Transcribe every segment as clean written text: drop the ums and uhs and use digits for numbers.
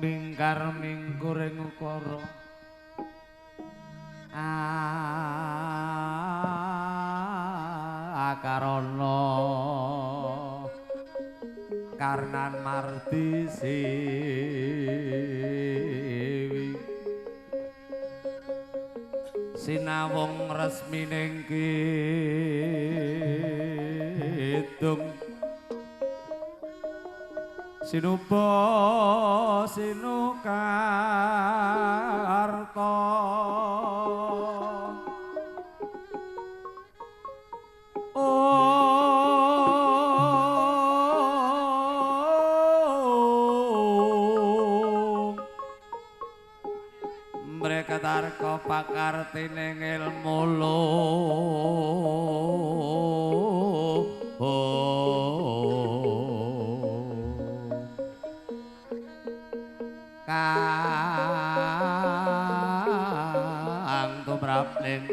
Mingkar mingkur ing ukara akarana karnan mardi siwi sinawung resmining kidung sinuba sinukarta om mereka tarka pakartining ilmu kang tumrap ning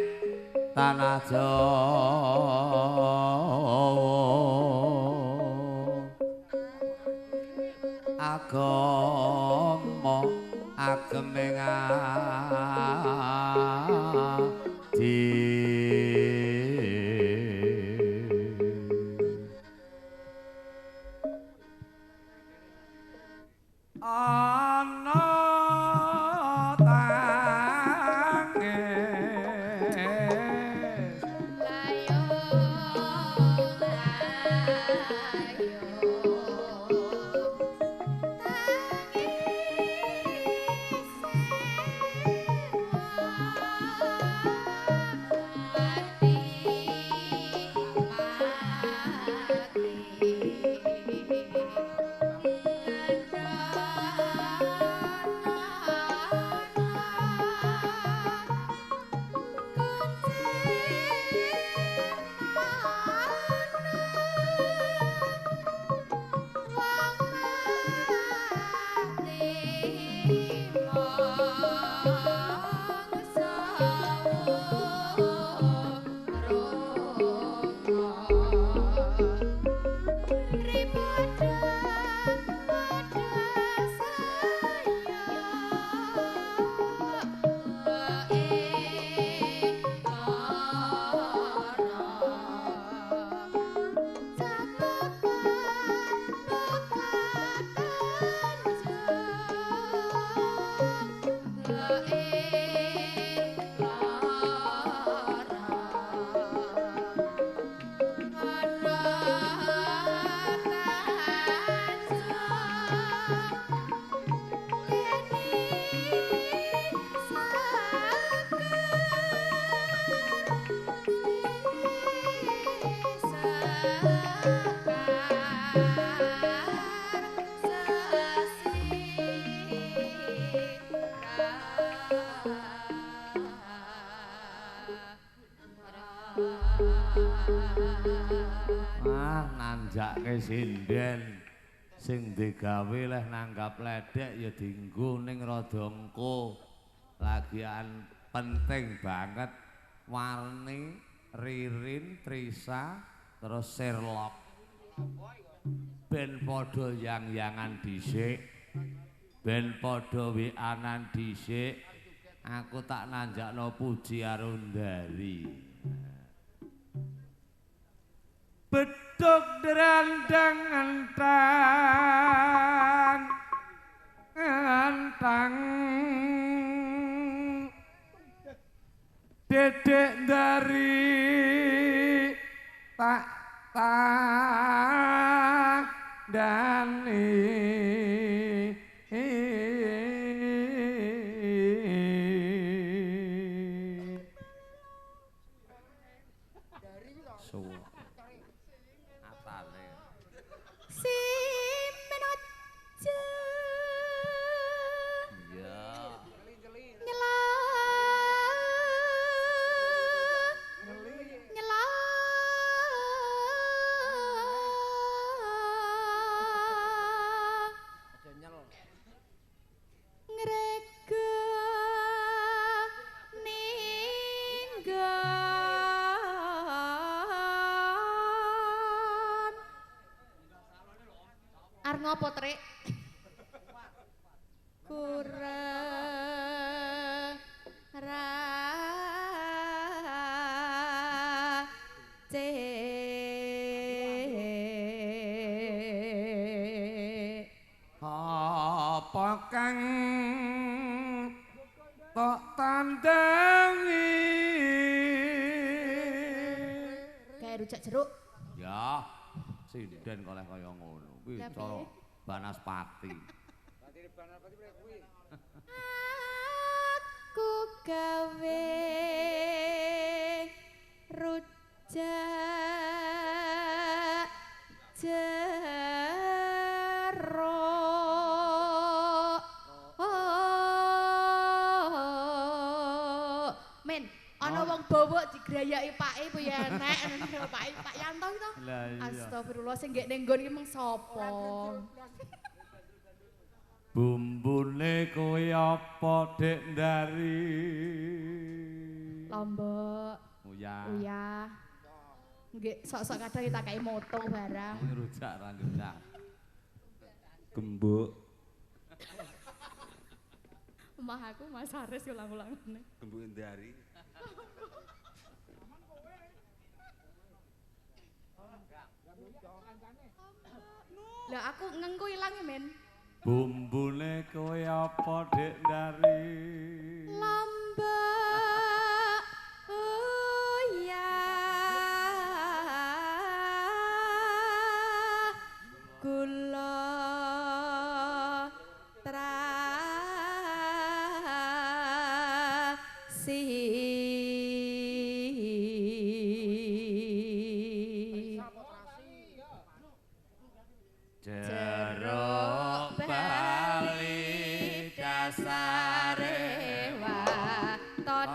tanah Jawa agama ageming adi ana tangis layo layo tangis mati mati. Ah, nanjake sinden sing digawe leh nanggap ledek ya dienggo ning rada engko. Lagian penting banget Warni, Ririn, Trisa, terus Sherlock. Ben padha yang-yangan dhisik. Ben padha WA-nan dhisik. Aku tak nanjakno Puji Arundari. Beduk derandang entang entang dedek dari tak tandani. Arep ngopo, Trik? Kurang racik. Apa kang tok tandangi? Kayak rujak jeruk. Ya, sinden koleh kaya ngono. Kuwi Lah, cara piye? Banaspati. Aku gawe rujak jeruk. Men, ana wong bowok digrayaki pake bu ya enek ngono pake Pak Yanto to. Lah iya. Astagfirullah sing nggek ning nggon iki mung sapa? Bumbune kowe apa Dek Ndari? Lombok, Uyah. uyah. Nggih, sok-sok kadang kita kayak moto barang. Rujak ra rujak. Gembuk, Omah aku Mas Haris ulang-ulangane. gembuk Ndari. Lah aku ngengku ilang ya, Men. Bumbune kowe apa Dek Ndari? Lombok uyah gula terasi. Jeruk bali dasare watone.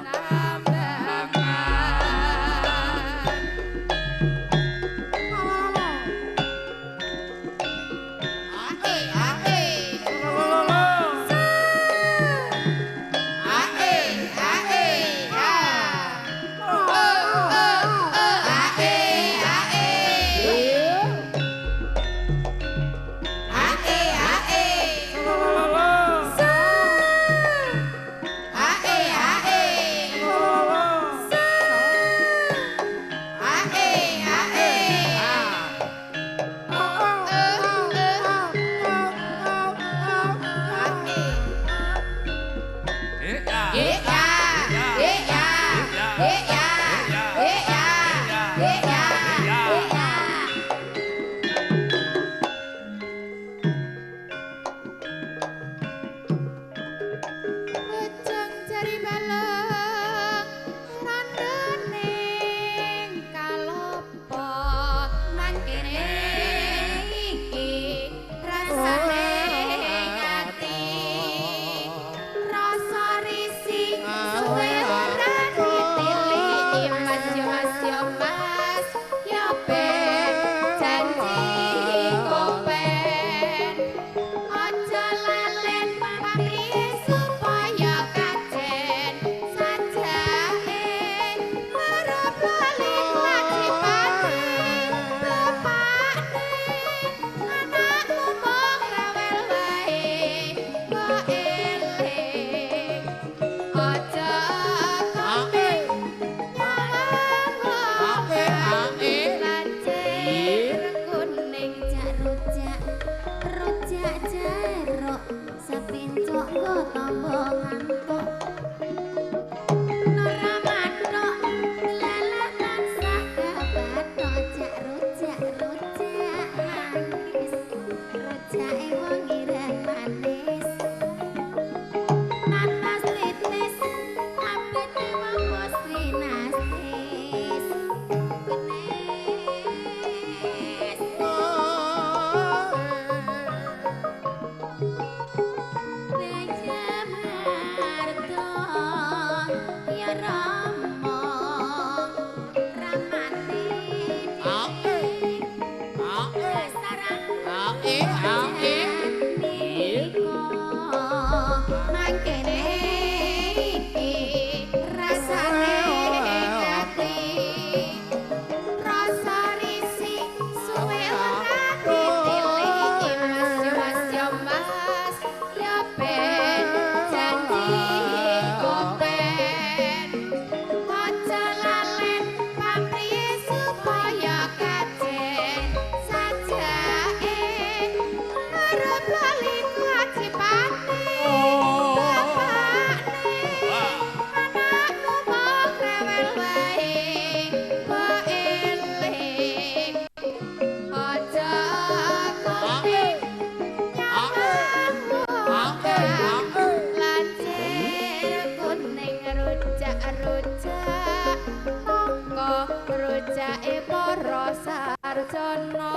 para sarjana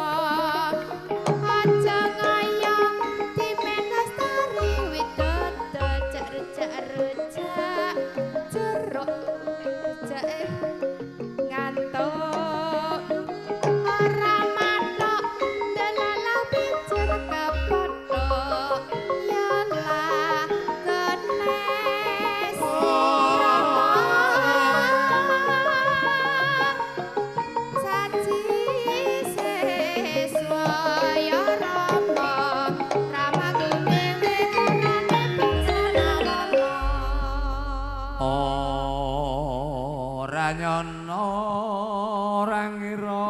aja ngaya dimenastari widodo cek-rejak jeruk jake ngantuk ora mathok delalah pijer kepethuk yalah kenes saji siswa ya Rama Rama kuning orane bangsa Narana. Ora nyono ora ngira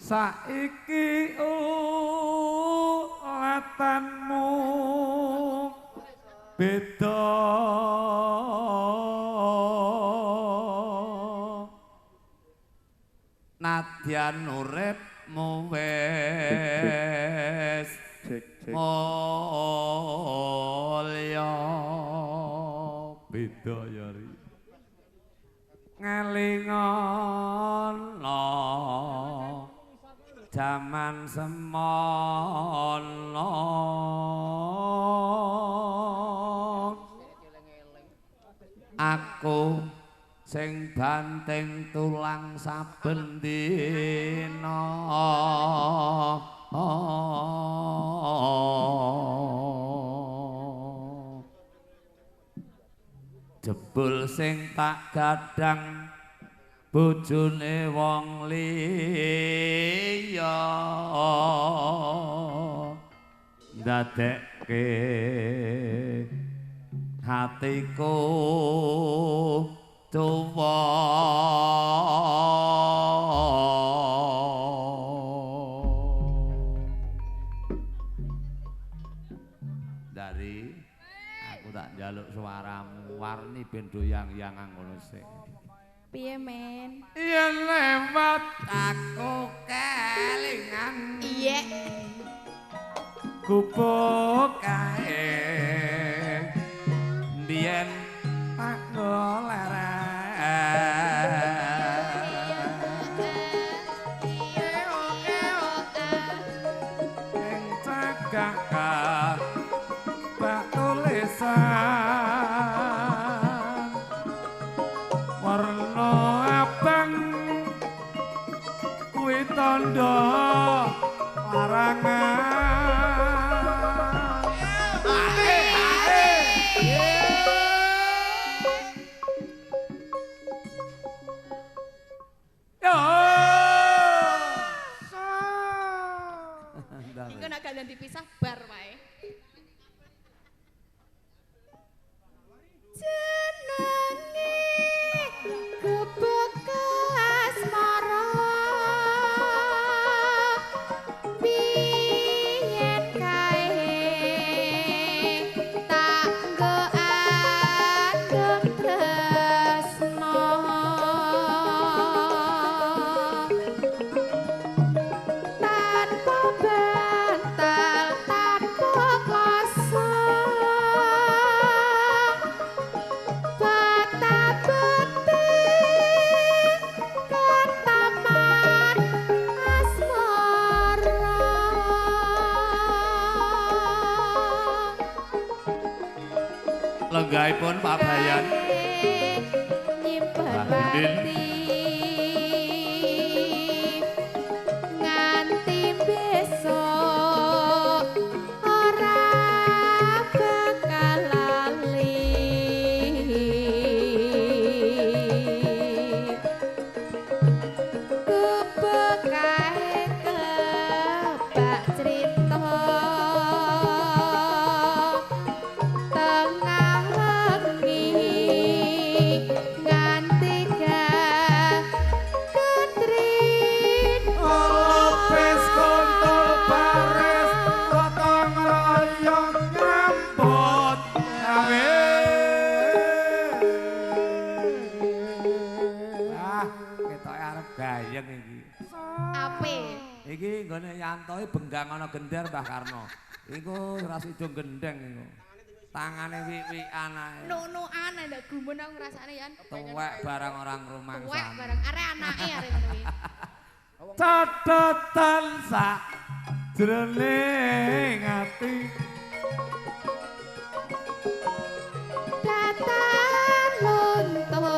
saiki ulatanmu beda nadyan uripmu wis mulya beda ya ri ngelingono jaman semono aku sing banting tulang saben dina. Jebul sing tak gadang bojone wong liya ndadekke hatiku tuwa. Dari aku tak njaluk suaramu warni ben doyang-yangan ngono sik. Piye men? Yen lewat aku kelingan. Iya. Gubuk kae mbiyen tak goleren. Ing cagak bak tulisan warna abang kuwi tandha larangan. Iku nek gak dipisah bar wae. Jenenge gebekas mara biyen kae tak nggo andhem tresno tanpa bantal tanpa kloso bata-bati ke taman asmara. Lenggahipun Pak Bayan. Nyimpen Mbah Dindin. wati nganti besok ora bakal lali. Kebekae kebak crita tengah wengi nganti gak ketrit. Lupis kontol baris gotong royong nyambut gawe. Ah, ketoke arep gayeng iki. Ape? Iki nggone Yantoe benggang ana gender Mbah Karno. Iku ora sida gendeng iku. Tangane wik-wikan ae. Nuk-nukan ndak Rada gumun aku ngrasakne Yan. Tuwek barang orang rumangsa. Tuwek barang arek anake arek ngono kuwi. Catatan sak jroning ati. Datan luntur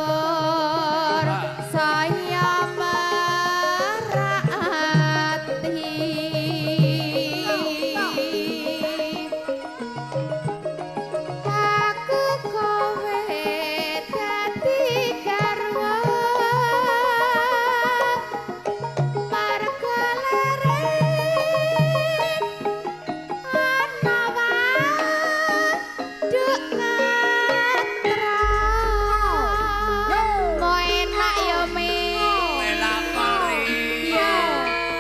saya merak ati. Aku kowe dadi garwa marga leren ana waduk katra. Mo enak ya Min. Enak ri. Iya.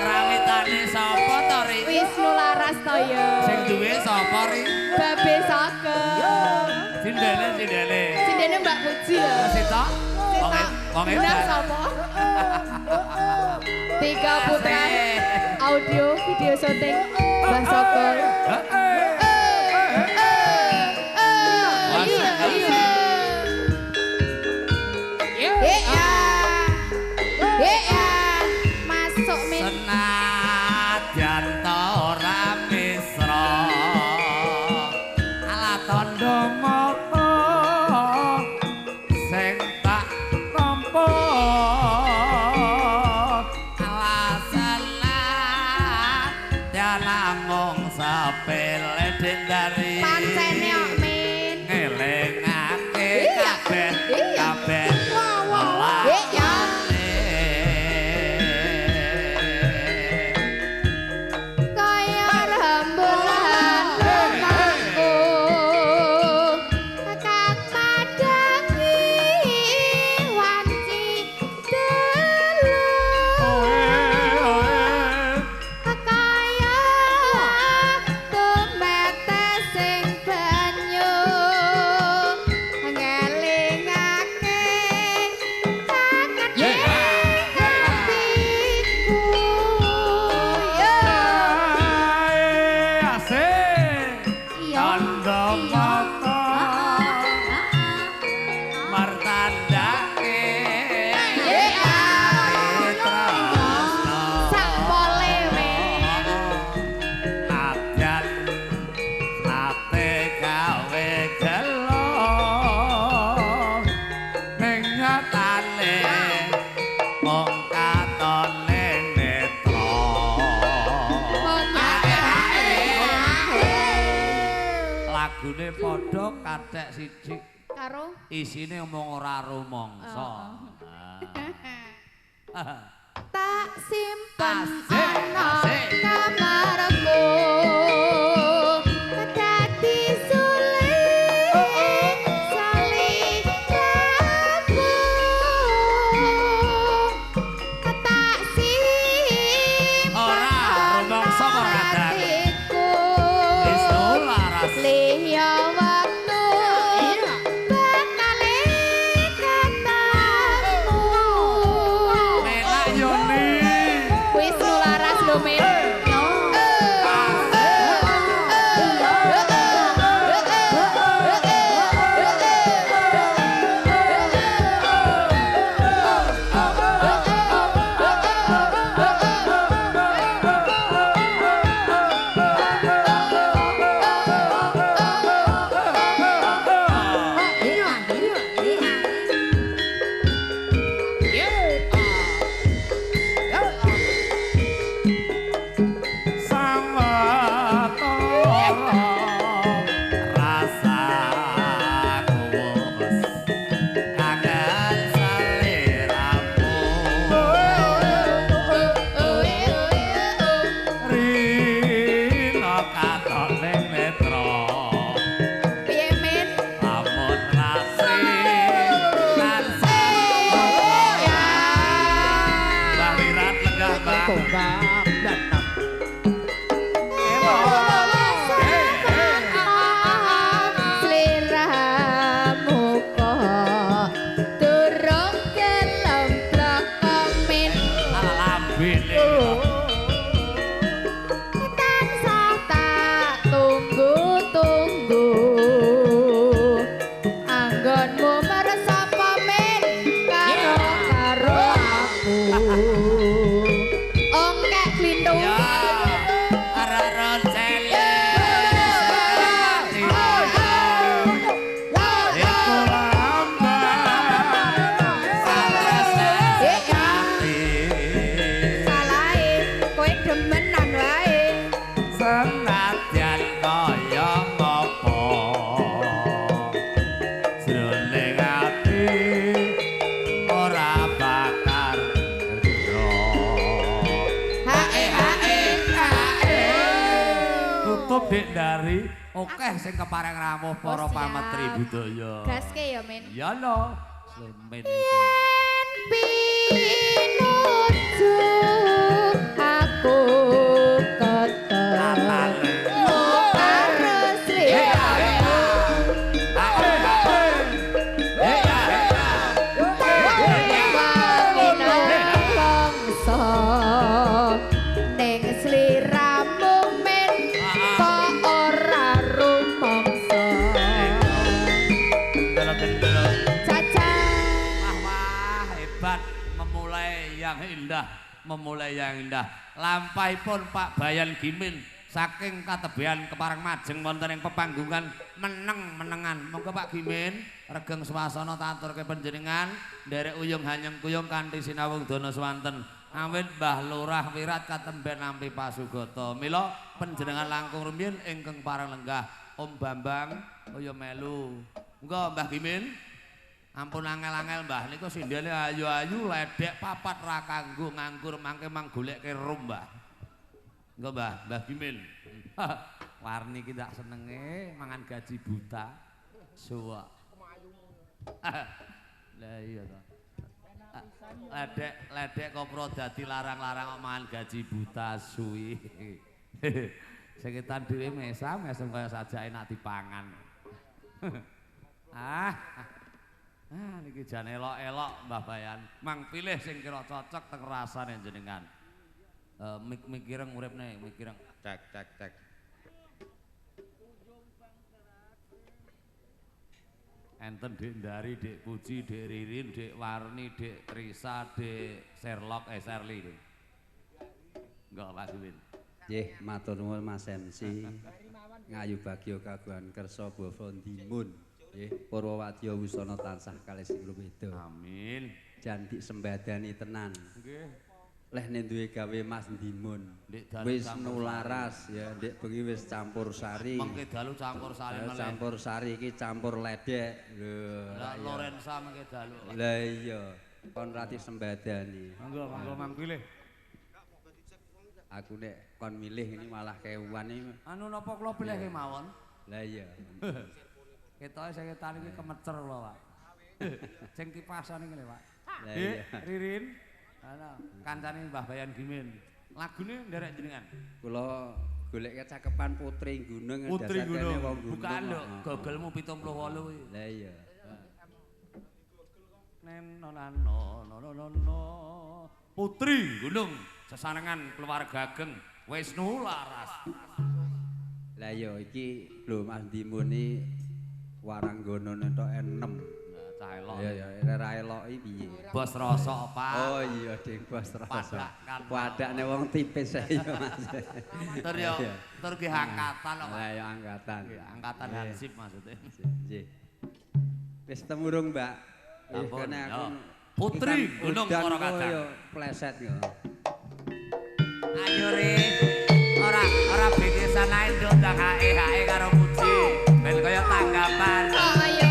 Krawitane sapa to ri? Wisnu Laras to ya. Sing duwe sapa ri? Babe Saka. Sindene sindene. Sindene Mbak Puji ya. Sitok? Sitok. Wong Benar edan. sapa? Tiga putra audio video syuting Mbah Saka. Iya, iya. Iya. Iya. Masuk Min. Senajan ta ora misra. Ala tandha mata sing tak tampa. Ala senajan namung sepele dendari. Pancene kok Min. Ngelingake Iya. kabeh Iya. kabeh. Iya. Kaya rembulan lumaku kang madangi wanci telu. Kaya tumete sing banyu ngelingake kangen atiku. Yo. Asik. Iya. Tandha Iya. mata Heeh. martandake Iya. tresna. Sak pole men. Nadyan nate gawe gelo ning nyatane mung katone netra. Lagune padha kathek siji Karo isine omong ora rumangsa. Ah. tak simpen Asik, ana asik. kamarku dadi sulit saliramu tak simpen Ora rumangsa ana ora kadang. atiku. Wisnu Laras. Liya wektu bakale ketemu. Penak yo ni. Wisnu Laras lho Min. Dik Dari, akeh sing kepareng rawuh para Oh, siap. pametri budaya. Gaske ya, Min. Ya lho, Slemen iki. Yen pinuju aku ketemu karo sliramu. Wangi nelongso ning sliramu men kok ora rumangsa. Gendel-gendel. Caca Wah, wah, hebat memulai yang indah, memulai yang indah. Lampahipun Pak Bayan Gimin saking katebehan kepareng majeng wonten ing pepanggungan meneng-menengan. Monggo Pak Gimin, regeng swasana taturke panjenengan nderek uyung hanyeng kuyung kanthi sinawung dana swanten. Awit Mbah Lurah Wirat katemben nampi pasugata. Mila panjenengan langkung rumiyin ingkang pareng lenggah Om Bambang kaya melu. Monggo Mbah Gimin. Ampun angel-angel Mbah niku sindene ayu-ayu ledek papat ra kanggo nganggur mangke mang golekke rum Mbah. Engko Mbah, Mbah Gimin. Warni ki tak senenge mangan gaji buta. Suwak. Lah iya to. Ledek ledek kopro dadi larang-larang kok mangan gaji buta suwi. Sekitan dhewe mesam mesem kaya sajake nak dipangan. Ah. Ah niki jan elok-elok Mbah Bayan. Mang pilih sing kira cocok teng rasane jenengan. Mik mikireng uripne, mikireng. Cek cek cek. Enten Dik Ndari, Dik Puji, Dik Ririn, Dik Warni, Dik Risa, Dik Sherlock, Sherly. Enggak Pak Gimin. Nggih, matur nuwun Mas MC. Ngayu bagya kagungan kersa basa ndimun. Nggih, Purwawadya wusana tansah kalih sing rumeda. Amin. Jan disembadani tenan. Nggih. Leh nek duwe gawe Mas Ndimun. Wis nularas ya, ndek bengi wis campur sari. Mengke dalu campur sari meneh. Campur sari iki campur ledek. Lho. Lah Lorenza mengke dalu. Lah iya, kon ra disembadani. Monggo, monggo mang pilih. Aku nek kon milih ini malah kewan iki. Anu napa kula pilih kemawon? Lah iya. Ketoke sing ketan iki kemecer kula, Pak. Sing kipasan iki lho, Pak. Lah iya. Ririn. Ana kancane Mbah Bayan Gimin. Lagune nderek jenengan. Kula golek kecakepan Putri Gunung. Putri Gunung. Bukaan lho, gogelmu 78 kuwi. Lah iya. Nen no no no no no. Putri Gunung sesarengan keluarga ageng Wisnu Laras. Lah iya iki lho Mas Ndimun iki waranggono entuk 6. Cah elok. Ya ya ora eloki piye? Bos rasa Pak. Oh iya ding bos rasa. Padakne wong tipis ya Mas. Tur yo tur ki angkatan kok. Lah ya angkatan. Angkatan hansip maksudnya. Nggih. Wis temurung Mbak. Kene aku Putri Gunung para kadang. Yo pleset yo. Ayo re. Ora ora bitisan ae nduk ndang hae-hae karo Puji. Ben kaya tanggapan. Ayo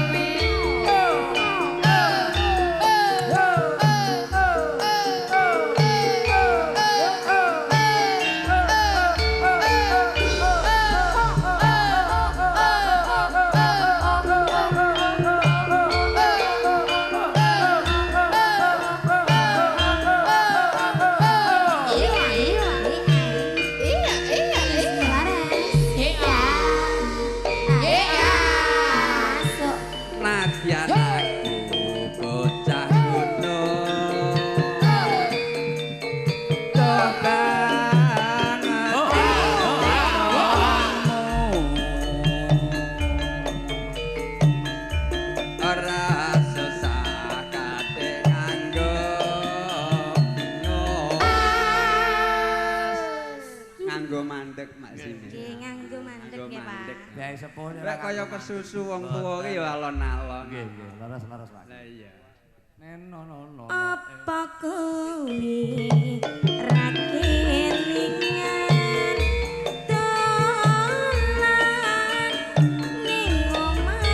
Lek kaya kesusu wong tuwa ki ya alon-alon. Nggih, nggih, leres-leres Pak. Lah iya. Nen no no no. Apa kuwi ra kelingan dolan ning omahku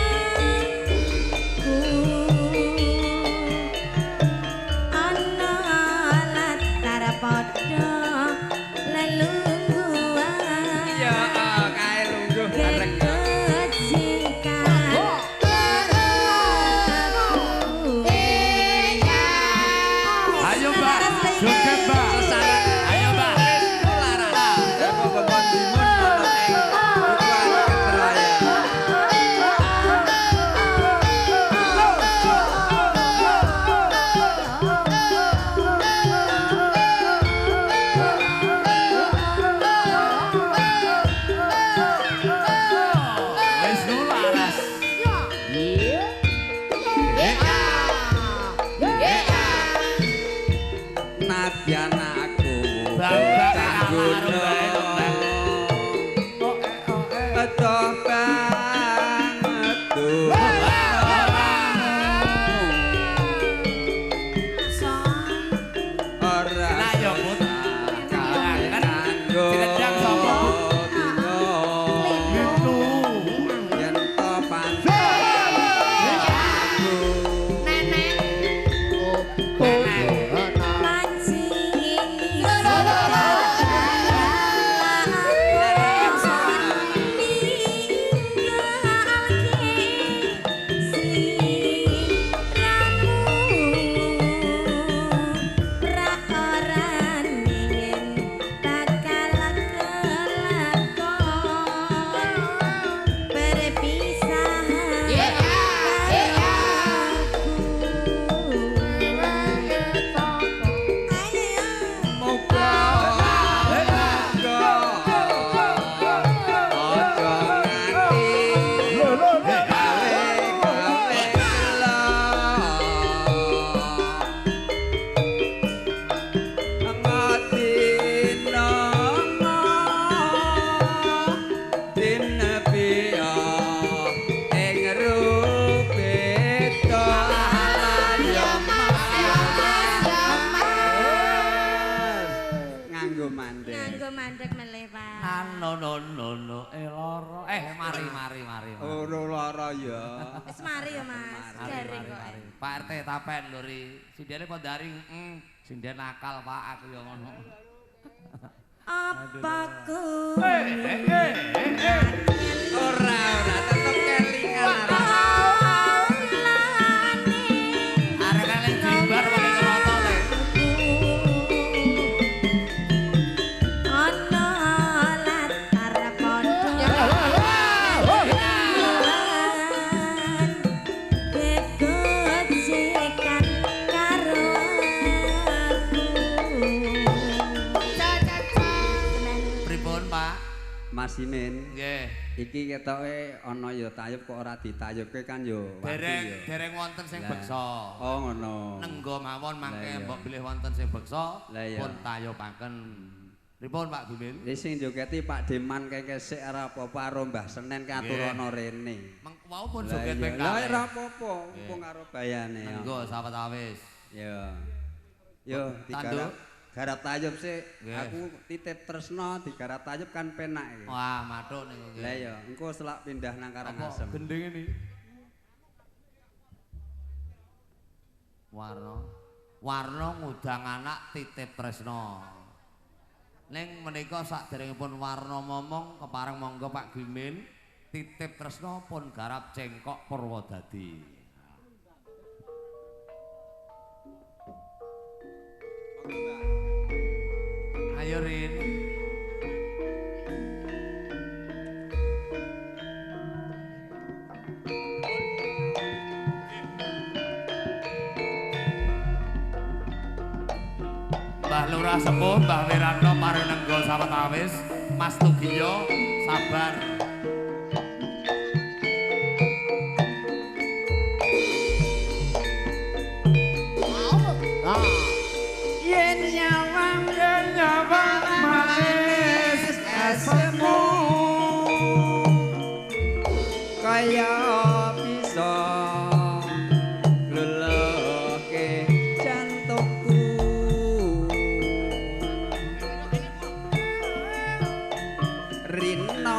ana latar padha lelungguhan. Ya kae. Senadyan aku Bambang bocah karo guna. Adoh banget ora Lah ya, Bud. kanggo Ditendang sapa, Bud? dina. Yen to pancen aku Nenek. Muga muga aja nganti gawe gawe ngadina dinebiya ing rupeta ya nganggo mandek. Nganggo mandek melih, Pak. Ano no no no loro. Mari mari mari. Mari. Ora lara ya. Wis mari ya, Mas. Mari, Garing mari, kok. mari. Pak RT tapen lho ri. Sindene kok daring. Sinden nakal Pak aku ya ngono. Apa kuwi? Ora ora tetep kelingan arek. Arek eling jimbar pakai ngeroto le. Ana latar padha gegojekan karo aku. Pripun Pak? Mas Imin, Nggih. iki ketoke ana ya tayub kok ora ditayubke kan yo watu Dereng ya. dereng wonten sing Lah. beksa. Oh ngono. Nenggo mawon mangke Lah iya. mbok bilih wonten sing beksa Lah iya. pun tayubaken. Pripun Pak Gimin? Wis sing jogeti Pak Deman kekesik ora apa-apa karo Mbah Senen katurana rene. Meng wau pun Lah joget iya. ping Lah kalih. ora apa-apa, mumpung karo bayane. ya. Nenggo sawetawis. Ya. Yo Tanduk. digarap garap tayub sik. Nggih. Aku titip tresno digarap tayub kan penak iki. Wah, mathuk niku nggih. Lah ya, engko selak pindah nang Apa Karangasem. gending ini? Warna. Warna ngudang anak titip tresno. Ning menika saderengipun warna momong kepareng monggo Pak Gimin titip tresno pun garap cengkok Purwodadi. Ayo Rin. Mbah Lurah Sepuh, Mbah Wiranto parinenggo sawetawis, Mas Tugiyo sabar. Yen nyawang yen nyawang manis esemu kaya bisa leleke jantungku rina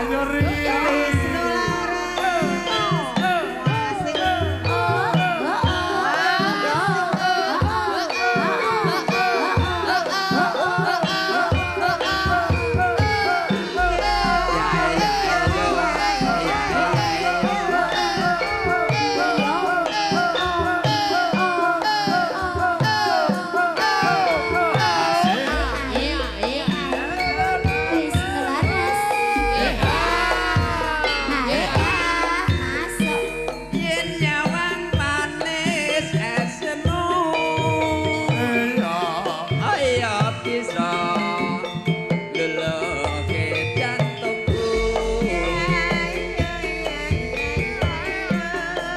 Ayo ri. Wisnu laras asing. Wisnu laras. Masuk. Yen nyawang manis esemu. Iya. Ayo bisa luluhke jantungku.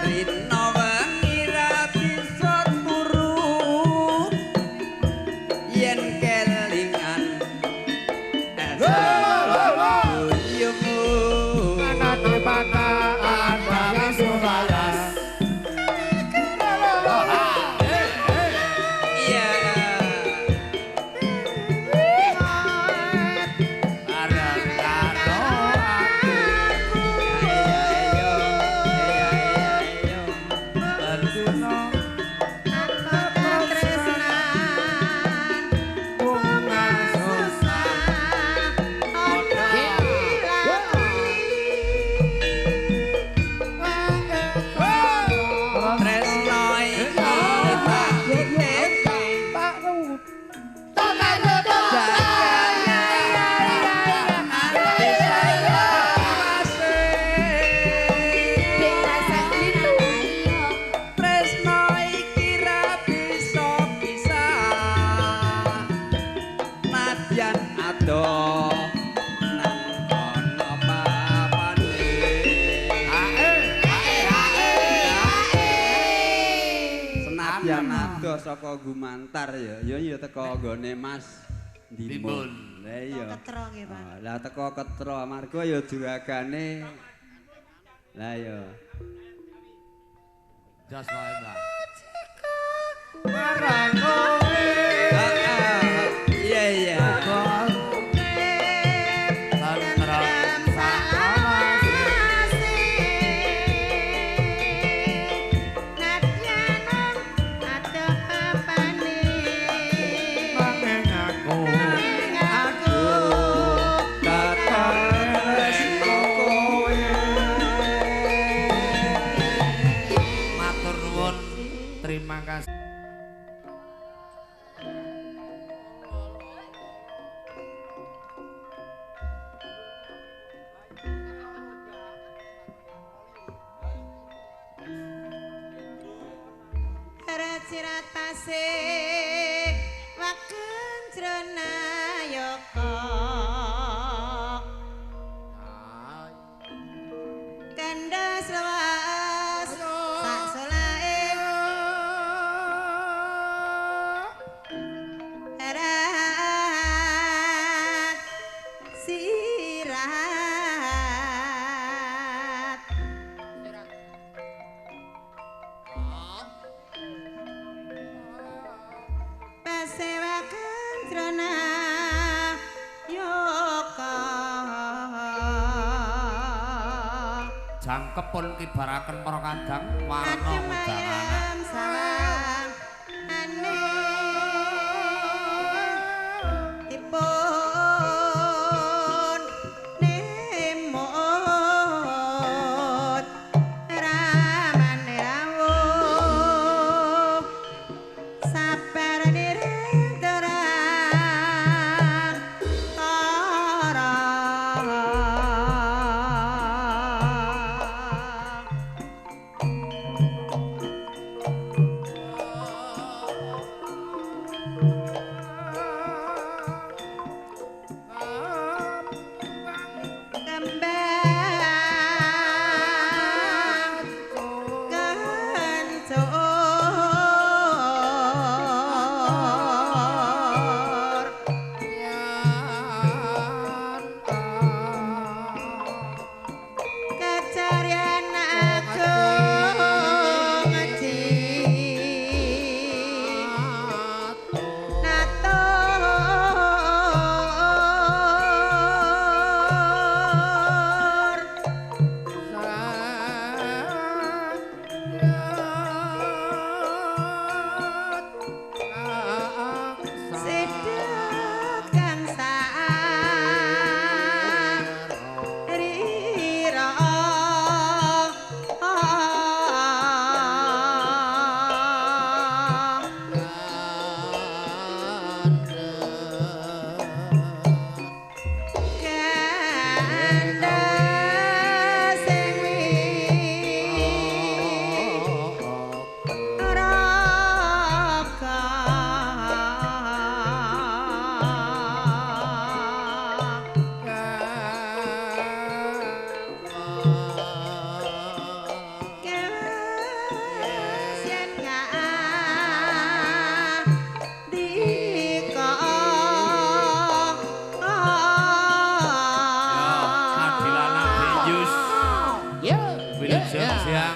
Rino wengi ra bisa turu yen kelingan esemu. Anane mata ada Wisnu laras. Iya. Arep karo aku. Ayo ayo ayo. Bendina Katresnan bunga susah. susah ana dilakoni. Tresno iki tak titipke. Tresno iki ra bisa pisah. Nadyan adoh nang ana papane. Senadyan adoh saka gumantar ya, ya ya teko nggone Mas Dimun. Dimun. Lah iya. Ketro nggih, Pak. Ah, lah teko ketro amarga ya juragane. Lah iya. Jos wae, Mbak. Marang kowe. Ah, iya iya. Tentrem salawase. Nanging aku Aku tetep tresno kowe. matur nuwun. Terima kasih. Racirat pasik waken jrenayaka kandas lewas sak solahe erat sirat. Pasewakan jrenayaka. Jangkep pun kibaraken para kadang warna Adem wedangan. ayem salam ane dipun nemot ramane rawuh sabar niring terang tara.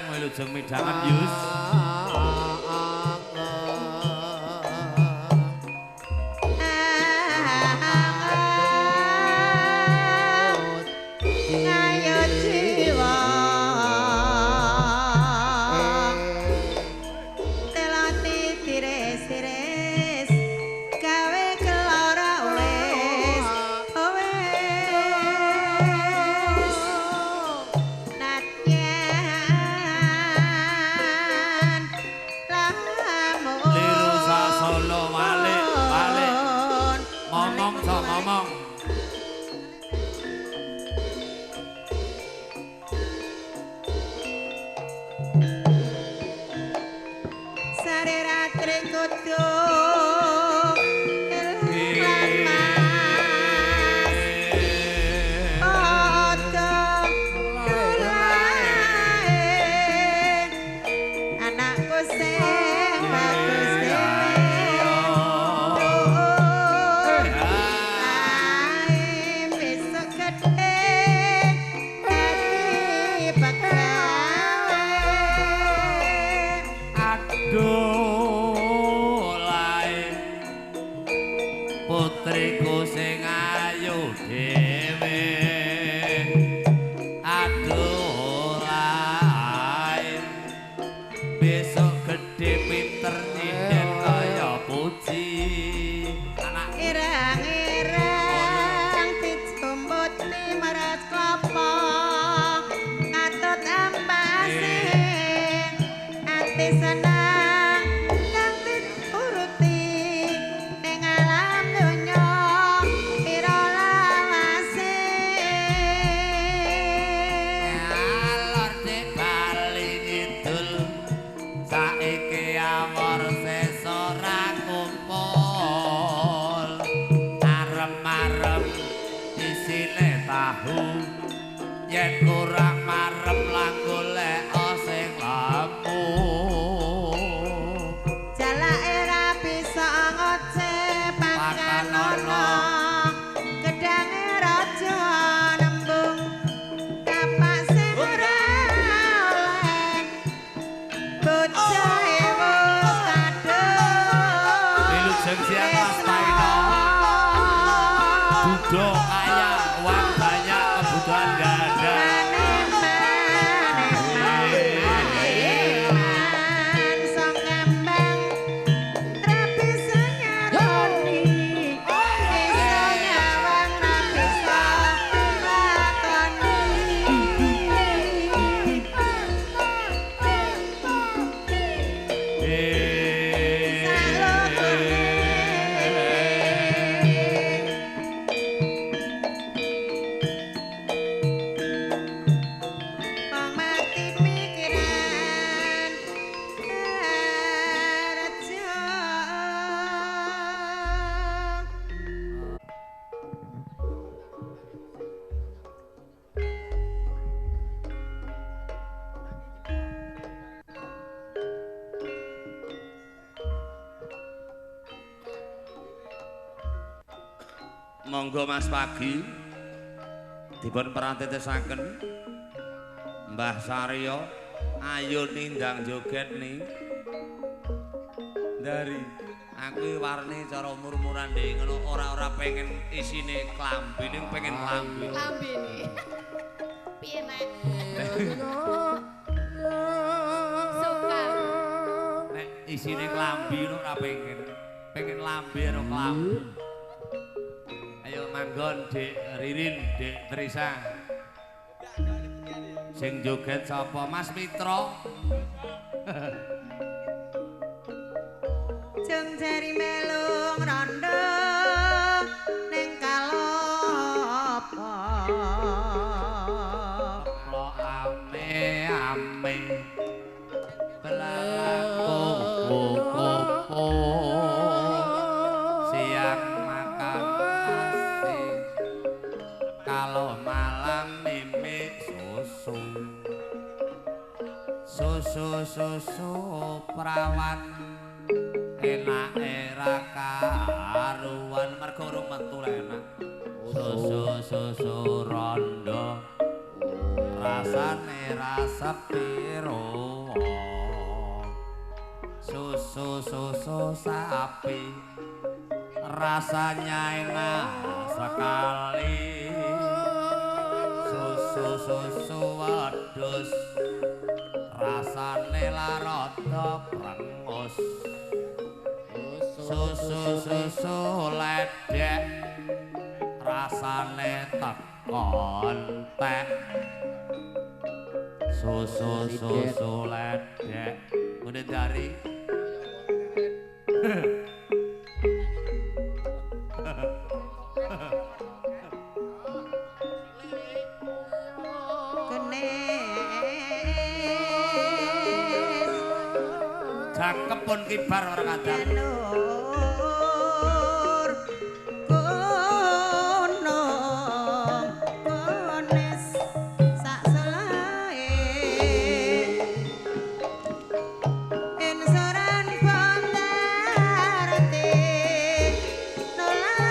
Wilujeng midhangan Yus. Ayo jiwa telati tiris-tiris gawe keloro wis wis natyan lamun Liru sasolo walik walik ngomong so ngomong. Sare ratri kudu ilang mas odo dulae anakku sing bagus dhewe lae besok gedhe dadi pegawai. Aduh lae putriku sing ayu dhewe. Aduh lae besok gedhe pinter nyinden kaya puji. Anak Ireng-ireng dijumputni meras klapa katut ambase ati seneng nang dituruti ning alam donya pira lawase. Ngalor dik bali ngidul saiki awor sesora kumpul arem-arem isine tahu yen kurang marem lan golek sing lemu. Jalake ra bisa ngoce pakanono gedange raja nembung kapak sing ora oleh bocahe wis kadung Wilujeng siang Mas Paino. Dudo kaya uang banyak kebutuhan gak ada. Wong mati pikiran rejo. Monggo Mas Pagi dipun perantetesaken Mbah Saryo ayo nindang joget nih. Dari aku iki warni cara umur-umuran ndek ngono ora-ora pengen isine klambi ning pengen klambi. Lambene. Piye nek? Suka. Nek isine klambi ngono ora pengen. Pengen lambe karo klambi. Ayo manggon Dik Ririn, Dik Trisa. Sing joget sapa Mas Mitra? Jeng jari melung rondo ning kalopo. Malang mimik susu. Susu susu prawan enake ra karuan mergo urung metu lek enak. Susu susu rondo rasane ra sepiro. Susu susu sapi rasanya enak sekali. Susu susu wedhus rasane larada prengus. Susu susu ledek rasane tekon tek. Susu susu ledek udah dari cakep pun kibar ora kadang. Gunung kones sak selae insuran bondarte nolas.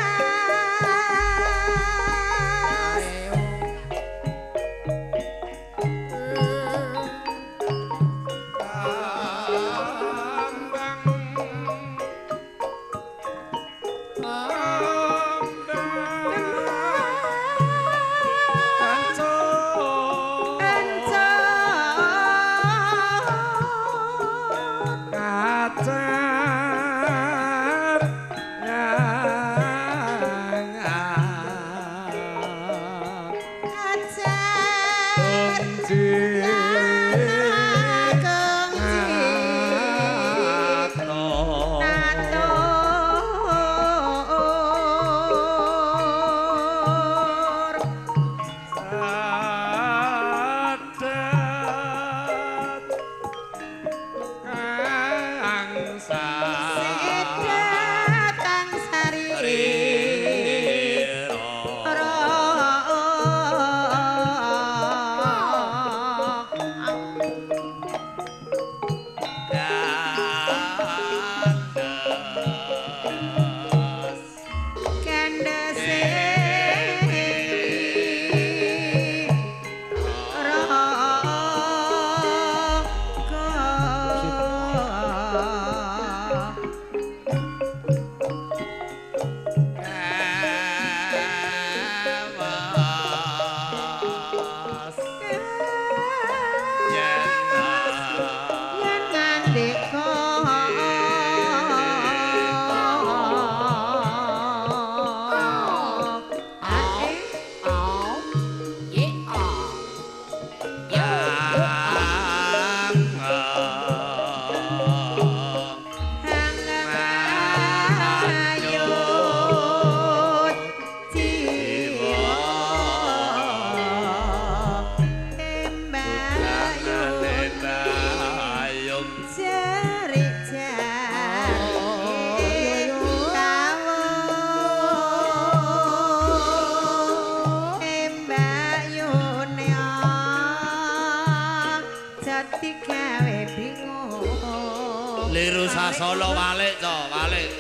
Liru sasolo walik to, walik.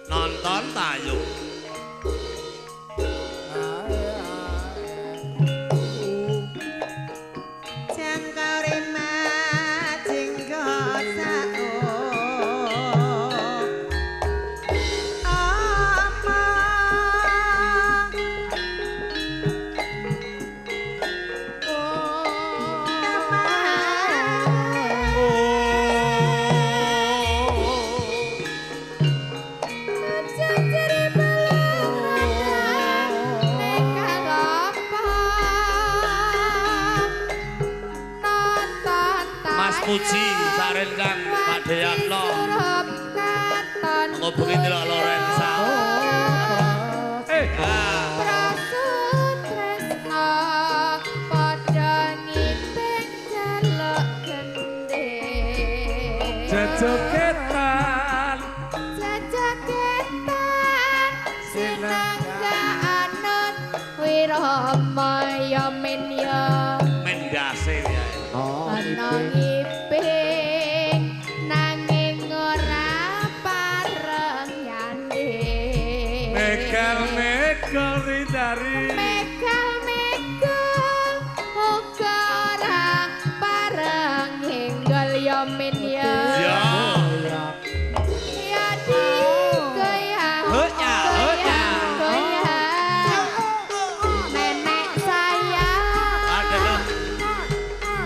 Nonton tayung. Puji sarencang Pak Deyatno ngubengi delok Lorenza. Jejogetan jejogetan sinangga anut wirabaya. Rama ya men ya mendase ya. Ana ngiping nanging ora pareng nyanding. Megal-megal ridari. Megal-megal uga ora pareng nyenggol ya men ya. Ya. Ya digoyang. Hoya, hoya. Goyang. Nenek saya. Aduh.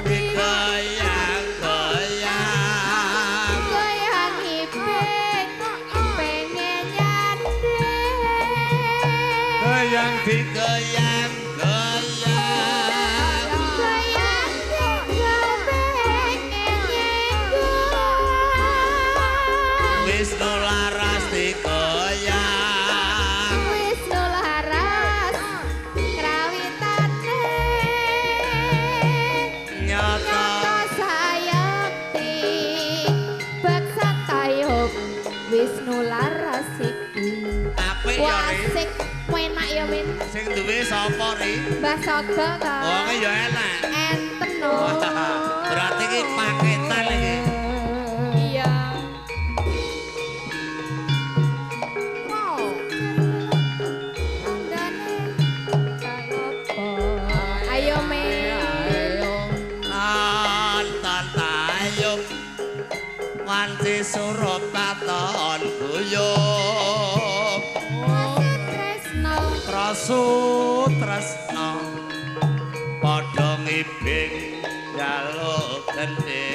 Digoyang, goyang. Goyang iping pengen nyanding. Goyang digoyang, goyang. Goyang tinggal pengen nyenggol. Wisnu Laras digoyang. Wisnu Laras krawitane. Nyata Nyata sayekti baksa tayub Wisnu Laras iki. Apik ya Ri. Wasik enak ya min. Sing duwe sapa Ri? Mbah Sogo ta. Wonge ya enak. Enten no. Berarti iki paketan iki. Iya. Ayo men. Nonton tayub wanci surup katon guyub. Tresno. Krasu tresno padha ngibing njaluk gendhe.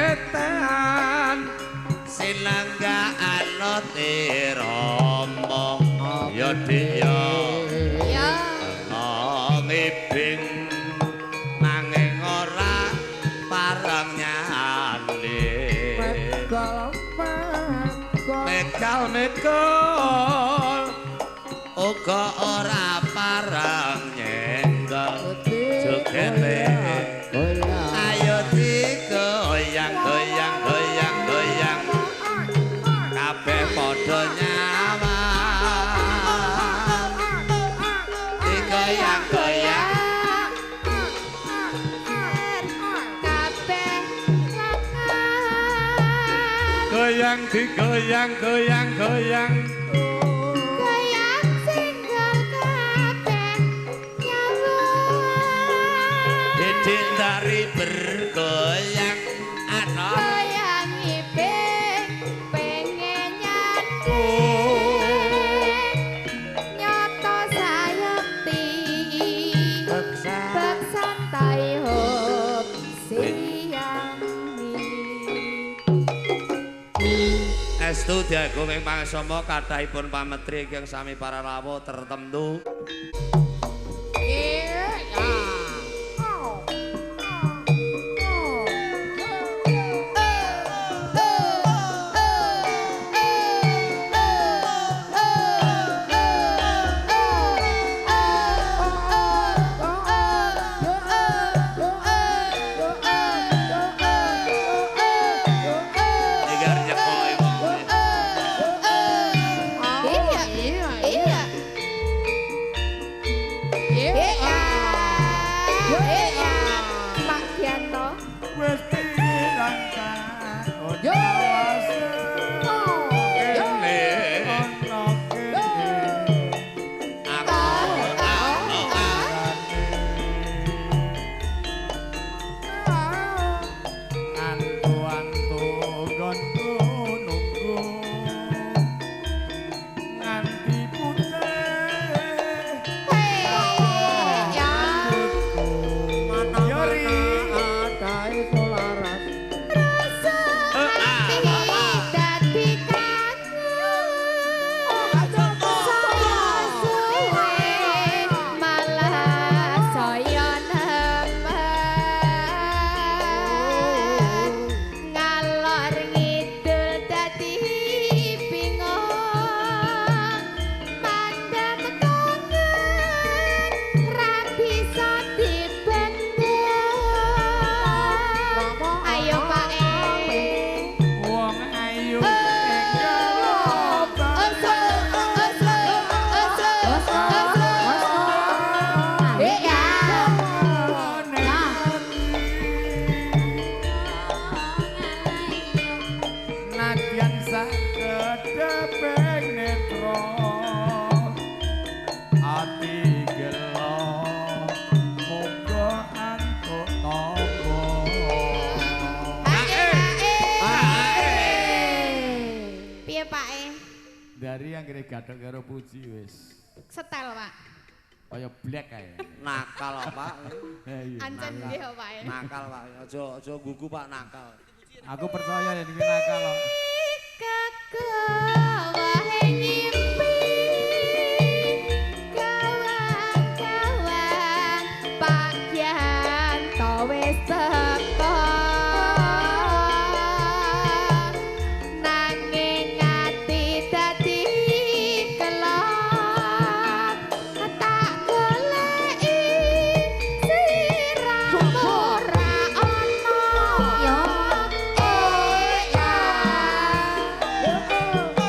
Jejogetan sinangga anute Rama ya Dik ya. Ya. Ngibing nanging ora pareng nyale. Megal megal uga ora pareng nyenggol jogete. Ayo digoyang goyang goyang goyang kabeh padha nyawa. Digoyang goyang Kabeh langan. goyang digoyang goyang goyang. Goyang singgol kabeh nyawa. Didik dari bergoyang ana Goyang iping pengen nyanding. Nyata sayekti beksan tayub siami. Estu diagung ing pangasama kathahipun pametri ingkang sami para rawuh tertentu. Iki arep nyekoki wong. Iya, iya. Iya. Iya. Pak Gianto. Wis pirangkan awase Kene ana kene aku aku antu-antu nggonku nunggu nganti Digadhok karo Puji wis. Setel, Pak. Kaya black kae. Nakal Pak. Ancen nggih Pak. Nakal Pak. Aja aja gugu Pak nakal. Aku percaya yen iki nakal kok. Kegawahe ngimpi. Gawang-gawang Pak Yanto wis teko. Nanging ati dadi kelon. Tak goleki sirahmu ora ono. Yo.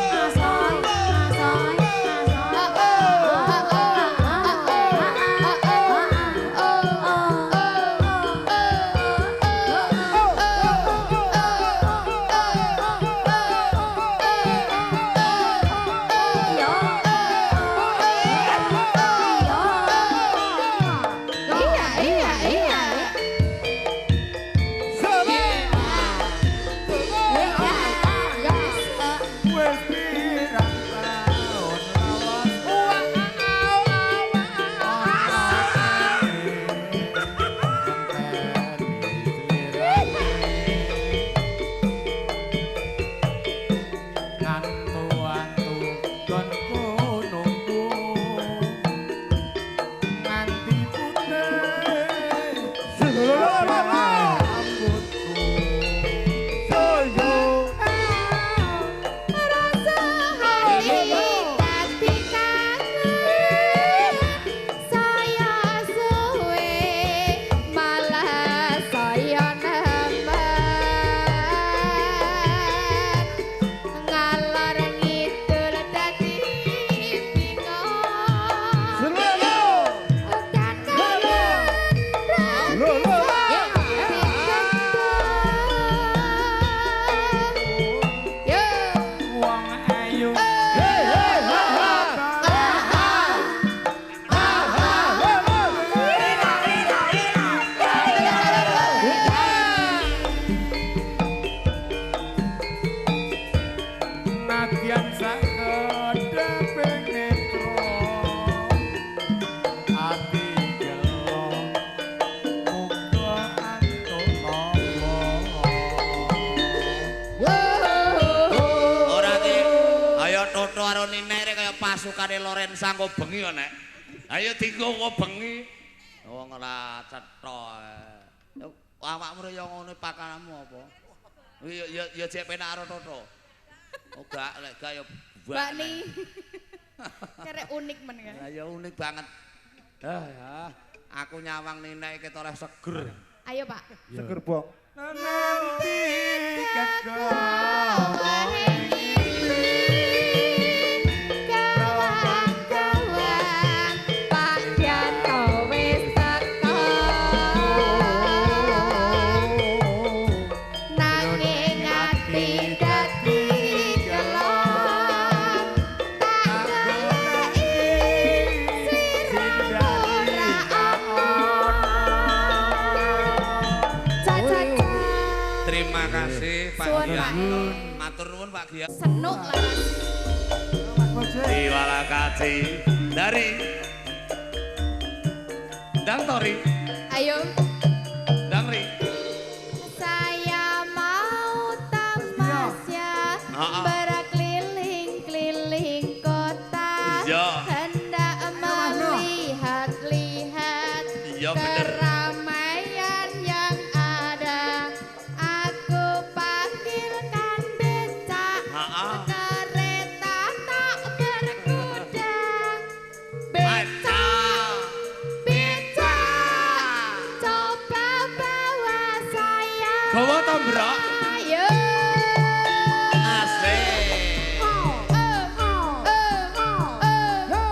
Asoy, asoy, Iya, iya, iya. Wis pirang taun lawas ngantu-antu gonku nunggu nganti putih rambutku. Rasa hati dadi kangen, saya suwe malah saya nemen. Ngalor ngidul dadi bingung. Dan kangen ra bisa dikendung. Yo. Wong ayu Nadyan sakedheping netra ati gelo muga antuk nampa. Ora ki. Ayo Toto karo Ninek rek kaya pasukane Lorenza engko bengi kok nek. Ayo dienggo engko bengi. Wong ora cetha. Awakmu ya ngono pakananmu apa? Ya ya ya jek penak karo Toto. Oh gak lek gak ya Mbak Ni. Kerek unik men kan. Lah ya unik banget. Ah ya, aku nyawang Ninek iki oleh seger. Ayo Pak. Seger bong. Nanti kegawahe Gawang-gawang Pak Yanto wis teko. Nanging ati dadi kelon. Tak goleki sliramu ora ono. Ca-ca-ca. Terima kasih Pak Suwun, Gia. Pak. Matur nuwun Pak Gia. Senuk laras. Diwalakaci dari Dang Tori, Ayo. Dang Ri. Saya mau tamasya Ah, ah. berkeliling-keliling kota. Iya. Hendak melihat-lihat Iya, bener. keramaian yang ada. Aku panggilkan becak, Ah, ah. kereta tak berkuda. Becak, becak, coba bawa saya. Gawa to, Mbok? Ayo. Asik. Oh, oh, oh, oh.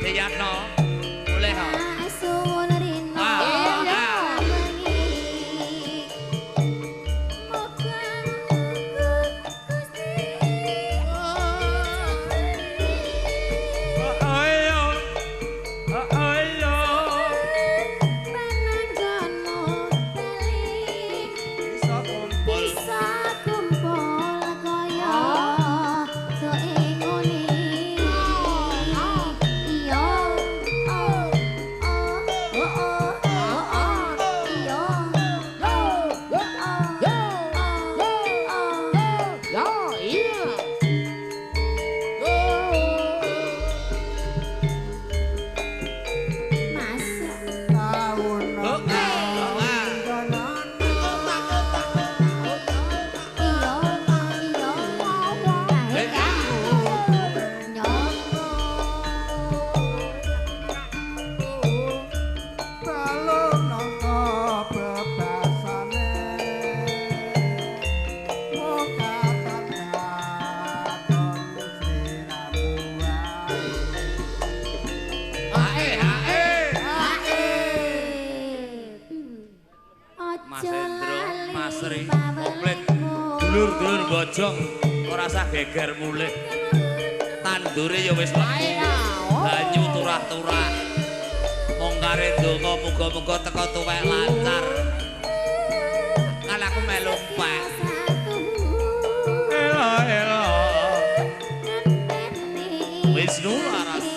Pak Yatno. Boleh ha. Suwun rino. Dulur-dulur bojong ora usah geger mulih. Tandure ya wis legi. Banyu turah-turah. Mung kare ndonga muga-muga teko tuwek lancar. Kan aku melu pak. Elo elo. Wisnu Laras.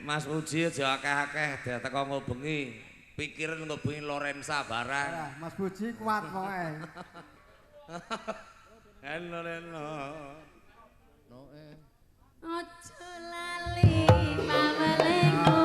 Mas Puji aja akeh-akeh teko ngubengi, pikiran ngubengi Lorenza barang. Mas Puji kuat pokoke. Halo halo. Aja lali pawelingku.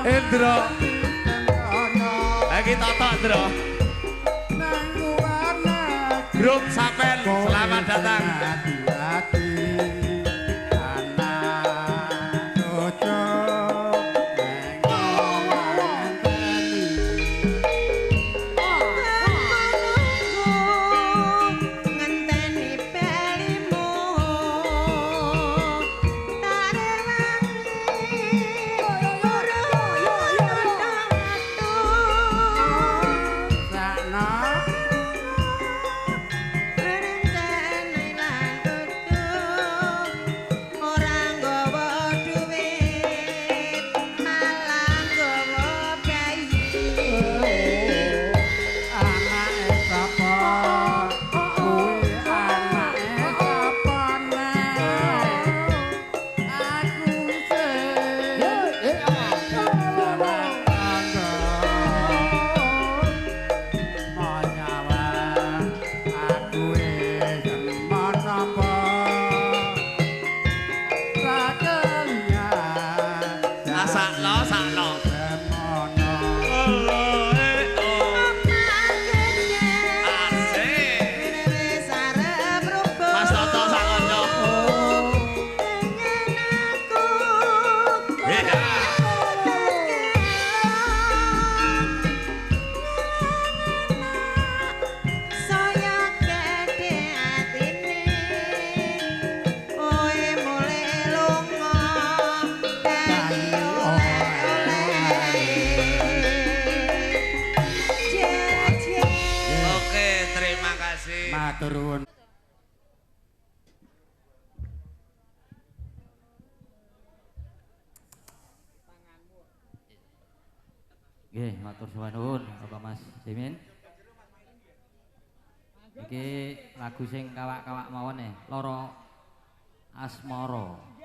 Indra. Lagi Toto Indra. Grup Sapen, selamat datang. Matur. Nggih, matur suwun Bapak Mas Simin. Iki lagu sing kawak-kawak mawon e, Lara Asmara.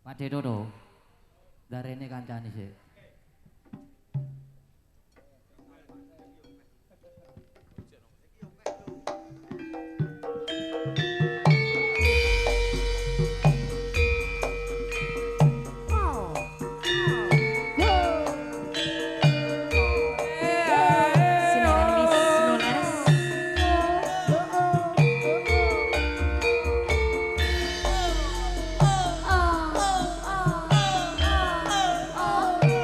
Pak Dedodo, darene kancane sik. Oh, oh, oh, oh.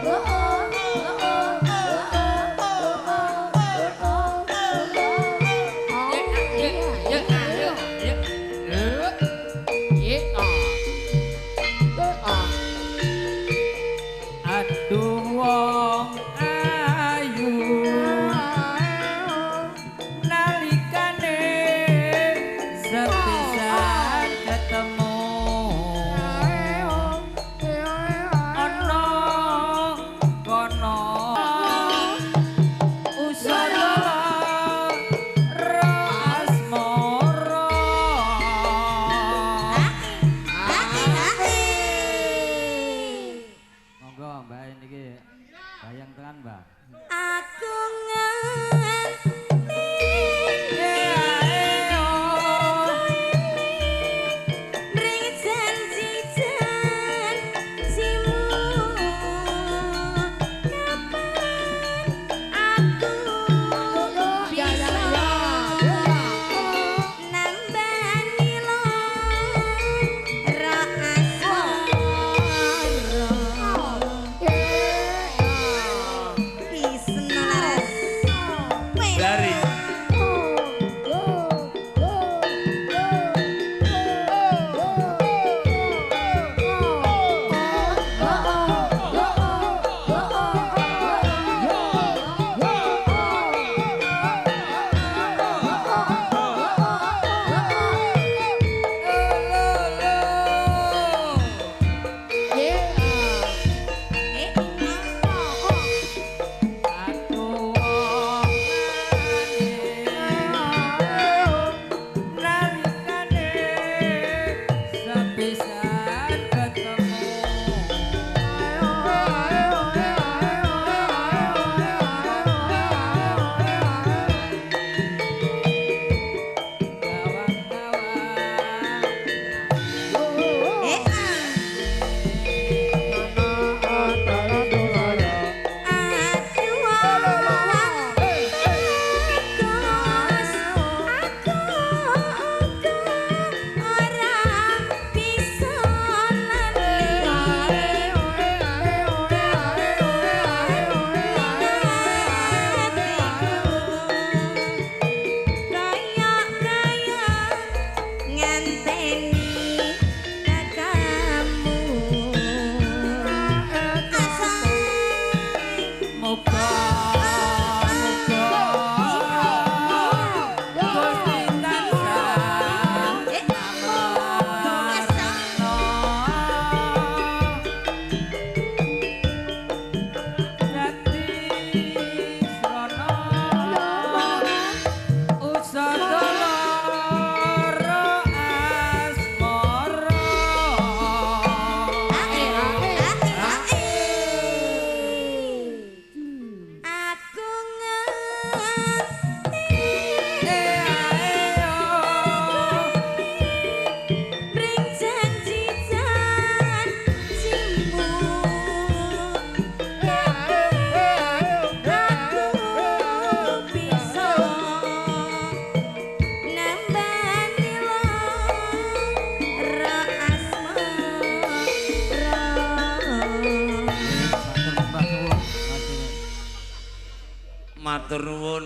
Matur nuwun.